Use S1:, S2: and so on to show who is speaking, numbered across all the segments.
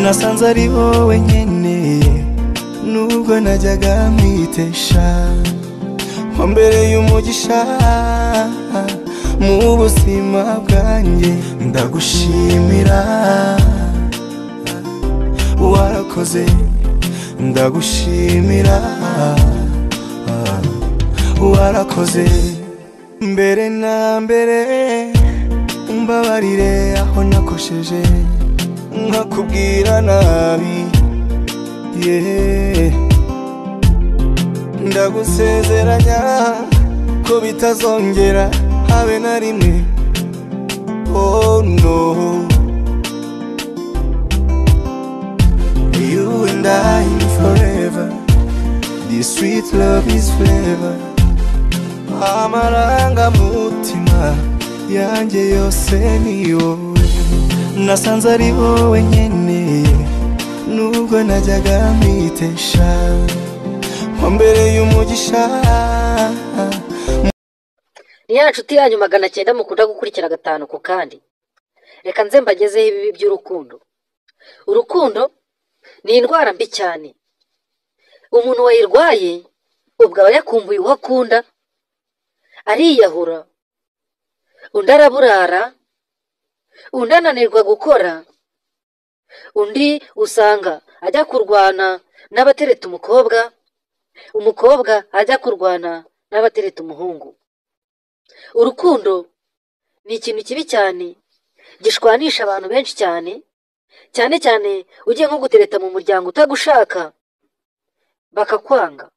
S1: Nasanze ari wowe nkeneye, nubwo najyaga mwitesha. Wambereye umugisha mu buzima bwanjye, ndagushimira warakoze, ndagushimira warakoze. Mbere na mbere umbabarire aho nakosheje, nkakubwira nabi, yeah. Ndagusezeranya ko bitazongera habe na rimwe, oh no. You and I forever, this sweet love is flavor. Amarangamutima yanjye yose ni wowe, nasanze ari wowe nkeneye, nubwo najyaga mwitesha. Wambereye umugisha.
S2: Ni ya nshuti yanyu 900 mukunda gukurikira gatanu ku kandi. Reka nze mbagezeho ibibi by'urukundo. Urukundo ni indwara mbi cyane. Umuntu wayirwaye ubwo aba yakumbuye uwo akunda, ariyahura, undi araburara, undi ananirwa gukora, undi usanga ajya kurwana n'abatereta umukobwa, umukobwa ajya kurwana n'abatereta umuhungu. Urukundo ni ikintu kibi cyane, gishwanisha abantu benshi cyane, cyane cyane ugiye nko gutereta mu muryango utagushaka, bakakwanga,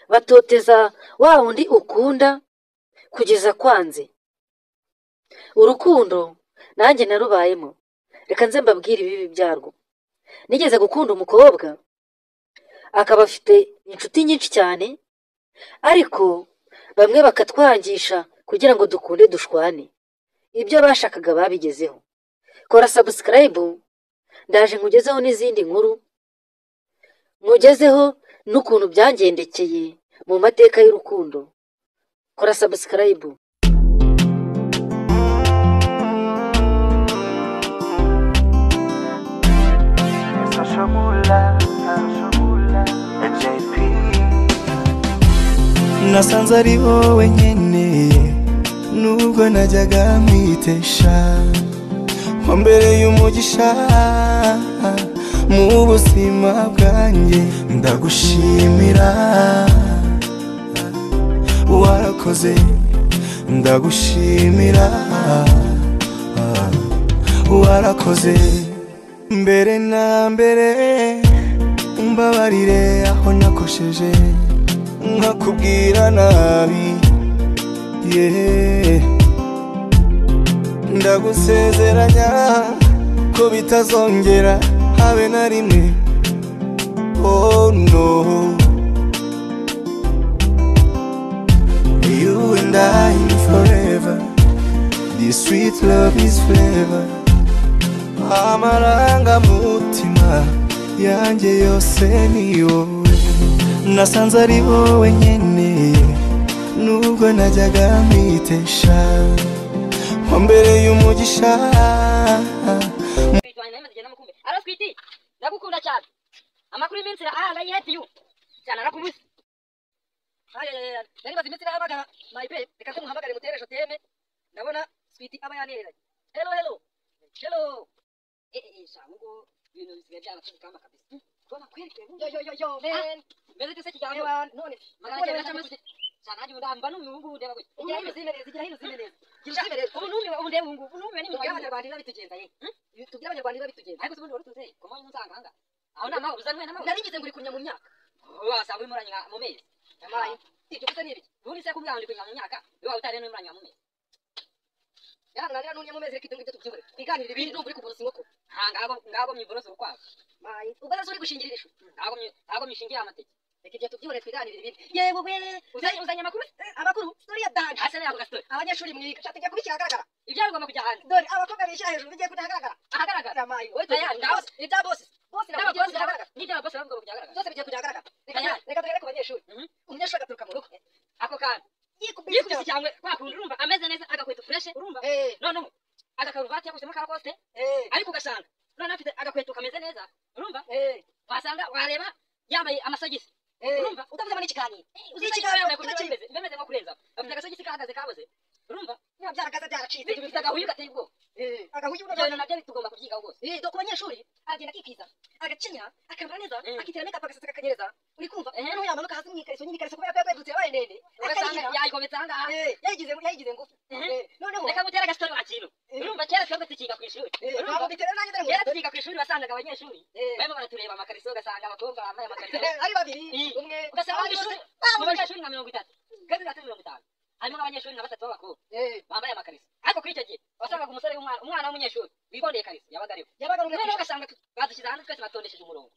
S2: batoteza wa wundi ukunda kugeza kwanze. Urukundo nanjye narubayemo, reka nze mbabwire ibibi byarwo. Nigeze gukunda umukobwa akaba afite inshuti nyinshi cyane, ariko bamwe bakatwangisha kugira ngo dukunde dushwane. Ibyo bashakaga babigezeho. Kora subscribe, ndaje nkugezeho n'izindi nkuru, nkugezeho n'ukuntu byangendekeye mu mateka y'urukundo. Kora subscribe.
S1: Nasanze ari wowe nkeneye, nubwo najyaga mwitesha. Wambereye umugisha mu buzima bwanjye, ndagushimira warakoze, ndagushimira warakoze. Mbere na mbere umbabarire aho nakosheje, nkakubwira nabi, yeah. Ndagusezeranya ko bitazongera habe na rimwe, oh no. You and I forever, this sweet love is flavor. Amarangamutima yanjye yose ni wowe, nasanze ari wowe nkeneye, nubwo najyaga mwitesha. Wambereye umugisha.
S2: Ndagukunda cyane. Amakuru y'iminsi I hate you. Cyane narakubuze. Nari maze iminsi nahamagara my babe, reka nze muhamagare muteresho teme. Ndabona Sweetie aba yanereranye. Hello hello. Hello. Shangu ibintu bisigaye byarakoze kamba kabisa. Kubona kwereke. Yo yo yo yo man. Meze tese kijyanye none. Magana cyane. Cyane nanjye ndamba n'umuhungu ndeba gutya. Igira hino zime neza, igira hino zime neza. Gira zime neza. Ubu numiwe, ubu ndeba ubu numiwe ni mutwe abanyarwanda biba bitugenza ye. Tubwira abanyarwanda biba bitugenza. Ariko ubundi warutuze, komo nsanga hanga. Aho nta mahoro uzanwe n'amahoro. Nari ngize ngo uri kunya mu myaka. Wasanga urimo uranywa mu mezi. Yamaye. Ibyo gusa ni ibiki? Ubundi se kumbwira ngo ndi kunya mu myaka, iwawe utari n'uranywa mu mezi. Yarananira nunye mu mezi, reka ibyo ngibyo tubyihorere. Twiganirire ibindi, ndumva uri kuborosa inkoko. Ha ngago ngago myiborosa urukwavu. Mayi. Ubwo se uri gushingirira ishu? Ngago myishingiye amateke. Reka ibyo tubyihorere twiganirire ibindi. Yewe we, uzanye amakuru? Amakuru, story ya danje. Asa n'ako gastori. Abanyeshuri mwiga, tujya kubishyira ahagaragara. Ibyo bigomba kujya hanze. Dore abakobwa bishyira hejuru bigiye kujya ahagaragara. Ahagaragara. Mayi. Wowe tayari, ibya boss. Boss nabwo bigiye kujya ahagaragara. N'ibya boss nabwo kujya ahagaragara. Byose bigiye kujya ahagaragara. Reka duhere ku banyeshuri. Umunyeshuri agaturuka mu rugo. Ako kantu. Yikubise cyangwa kwa kundi urumva ameze neza, agakweto fresh urumva. None agakaruvati yakubisemo karakoste. Ariko ugasanga none afite agakweto kameze neza. Wasanga wareba yambaye amasogisi. Urumva
S3: utavuze n'ikiganiro.
S2: Ikiganiro bimeze nko kurenza. Afite agasogisi kahagaze kaboze. Urumva
S3: byarakaza byaracitse.
S2: Bifite agahuyu gateye ubwoba.
S3: Agahuyu
S2: ibyo nabyo tugomba kubyigaho rwose.
S3: Ku banyeshuri aragenda akikiza agacinya akambara neza akitera make up agasatsi kakanyereza uri kumva noneho yamanuka hasi mu ikariso nyine ikariso kubera ko yakwegutse yabaye ndende
S2: ugasanga yayigometse aha ngaha
S3: yayigize ngufi noneho
S2: reka ngutere agastori wa kintu. Urumva kera twebwe tukiga ku ishuri,
S3: ntabwo bitera nanjye dore
S2: kera tukiga ku ishuri wasangaga abanyeshuri barimo baratureba amakariso, ugasanga abakobwa bambaye amakariso
S3: ari babiri umwe
S2: ugasanga mu banyeshuri nka 30 kandi na 50 harimo nk'abanyeshuri nka batatu b'abakobwa bambaye amakariso. Ariko kuri icyo gihe wasangaga umusore w'umwana umwana w'umunyeshuri wigondeye ikariso yabaga ariho
S3: yabaga ari
S2: noneho ugasanga badushyize hanze twese batondesheje umurongo.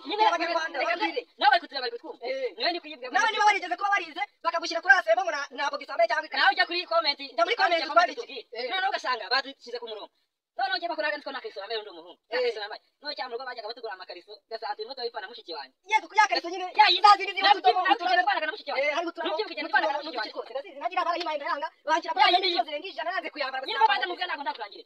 S3: Nyine abanyarwanda babwire
S2: nawe bari kutureba bari kutwumva niwe ndi kuyibwira
S3: nawe niba warigeze kuba warize bakagushyira kuri asebo ngo ntabwo gisambaye cyangwa ikariso
S2: nawe ujya kuri comment
S3: jya muri comment
S2: tubwire. Noneho ugasanga badushyize ku murongo. Noneho njye bakoraga nitwo nta kariso nambaye undi umuhungu nta kariso nambaye. Noneho cyangwa mu rugo bajyaga batugura amakariso ugasanga turimo turabipfana mushiki wanjye.
S3: Yego ya kariso nyine
S2: ya yindi
S3: zindi zirimo utudomo
S2: tugenda twanaga na mushiki wanjye.
S3: Hari uturabo
S2: Nubyibuke twanaga na mushiki wanjye.
S3: Ndazizi nagira abarayimaye ndayanga banshyira
S2: Ya yindi
S3: zirenga 100 nanze kuyambara.
S2: Nyine babanza mubwira ntabwo ndakurangire.